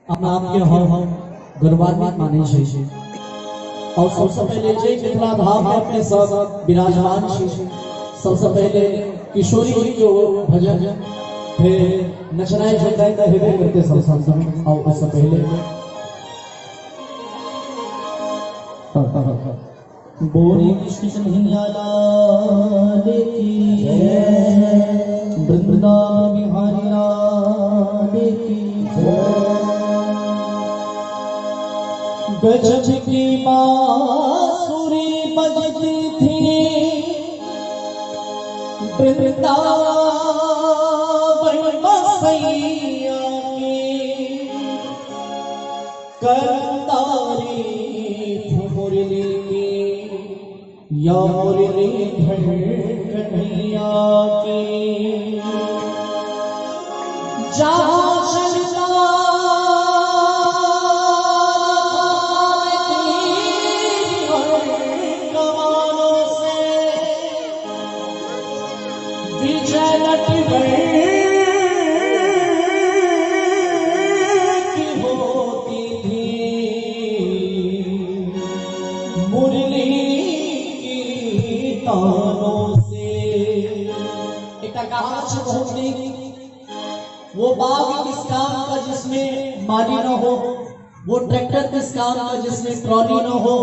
अपना आपके हम गौरवान्वित मानै छी। और सबसे पहले जय मिथिला धाम में अपने सब विराजमान छी। सबसे पहले किशोरी जी के वो भजन, फिर नचनाई झुमनाई तो हेबे करते सब सब। और उससे पहले बोली कृष्ण कन्हैया लाल की जय, वृंदावन बिहारी लाल की जय। गजब की बांसुरी बजती थी वृंदावन बसैया की, करतारी थी मुरली की या मुरली धर कन्हैया की। जहाँ चलता कमानों से विजय नटवर की होती थी मुरली की तानों से। एक कहावत छै बहुत नीक, वो बाग किस काम का जिसमें माली न हो, वो ट्रैक्टर किस काम का जिसमें ट्रॉली न हो,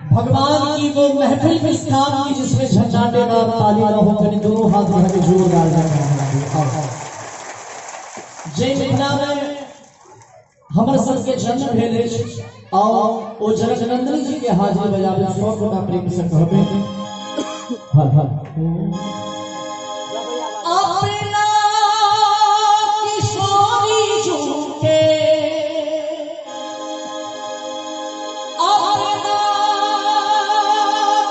भगवान की वो महफिल किस काम की जिसमें झंझाटेदार ताली न हो। कहीं दोनों हाथ उठा के जोरदार जय मिथिला में हमर सबके जन्म भेल अछि और ओ जनकनंदन जी के हाजिर बजाबे 100 गोटा प्रेम से कहबे। हर हर अपना किशोरी झुके, अपना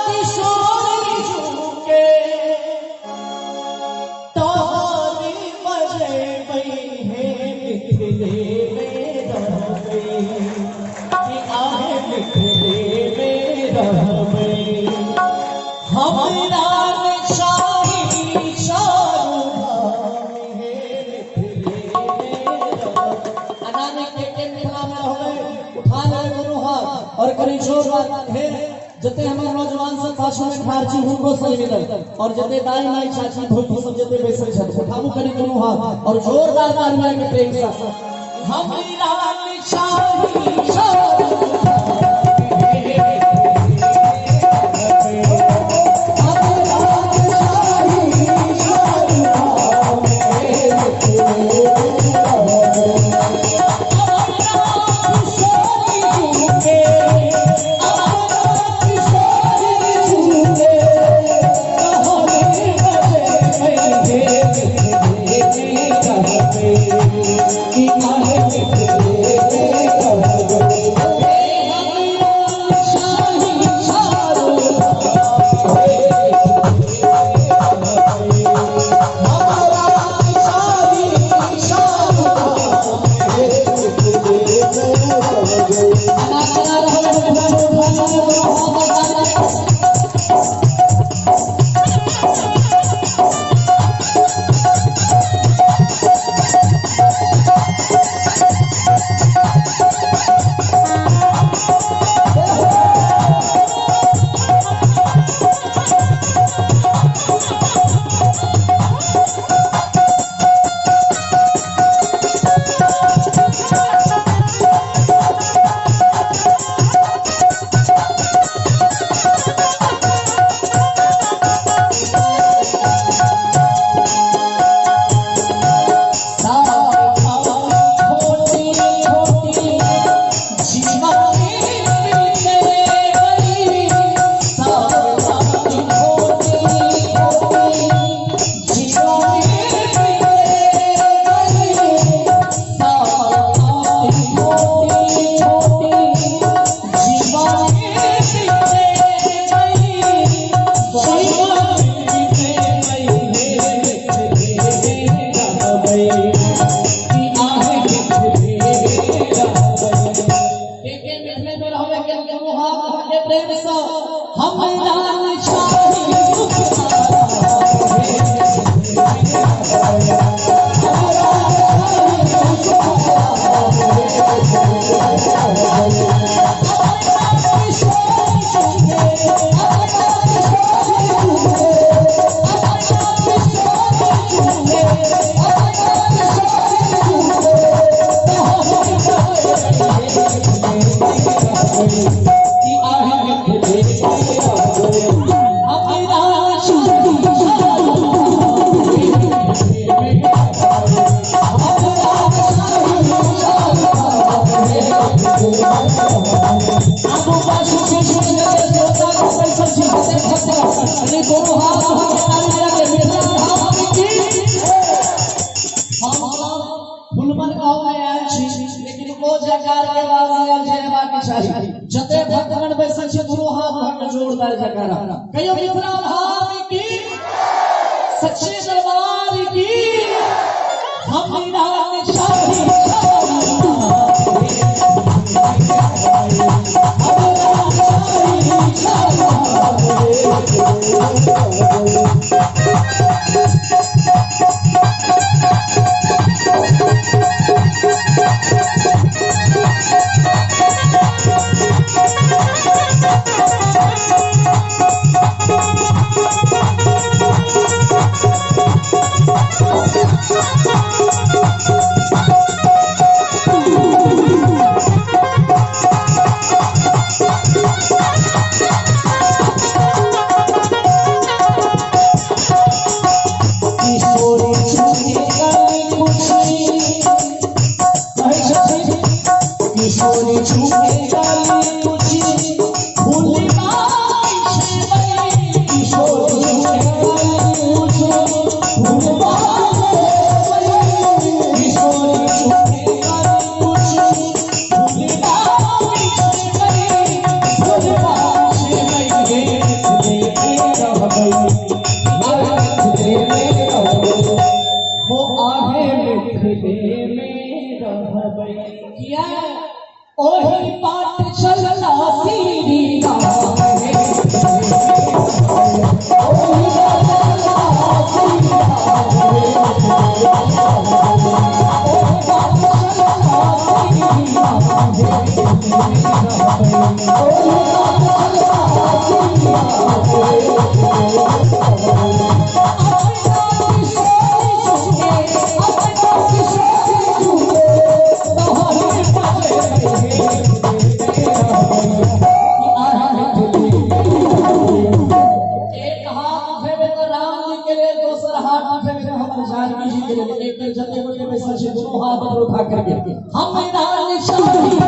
किशोरी झुके, ताली बजे है मिथिले में रहबे, कि आहे मिथिले में रहबे। हमरा शाही चारू धाम हे मिथिले में रहबे। अनाने के के मिथिला में रहबे, उठा ले दोनों हाथ और करी जोर हे। जते हमर नौजवान सब पाछू में ठार छी हुनको सही मिलल, और जते दाई माई चाची भौजी सब जते बैसल छथि उठाबू करी दोनों हाथ और जोरदार ताली मारि के प्रेम से। हमरा शाही चारू फुलमन गांव में आयल छी, लेकिन ओ जयकार के बाद आयल जयबा के चाही। जते भक्तगण बैसल छी दुनू हाथ उठा के जोरदार जयकारा कहियो, मिथिला धाम की, सच्चे दरबार की। हम चाही किशोरी छूके गाली कुछ फूल किशोरी छूके गाली कुछ फूल किशोरी छूके गाली कुछ फूल वो आहे मिथिले में रहबै किया ओही बाट चलला श्री राम हे, ओही बाट चलला श्री राम हे, ओही बाट चलला श्री राम हे, ओही बाट चलला श्री राम हे। अपना किशोरी झुके, अपना किशोरी झुके, तोहरे पावे। एक हाथ उठेबे तो राम जी के लिए, दोसर हाथ उठेबे तो हमर जानकी जी के लिए। एक बेर जते गोटे बैसल छी दुनू हाथ ऊपर उठा करके हम रानी चाही।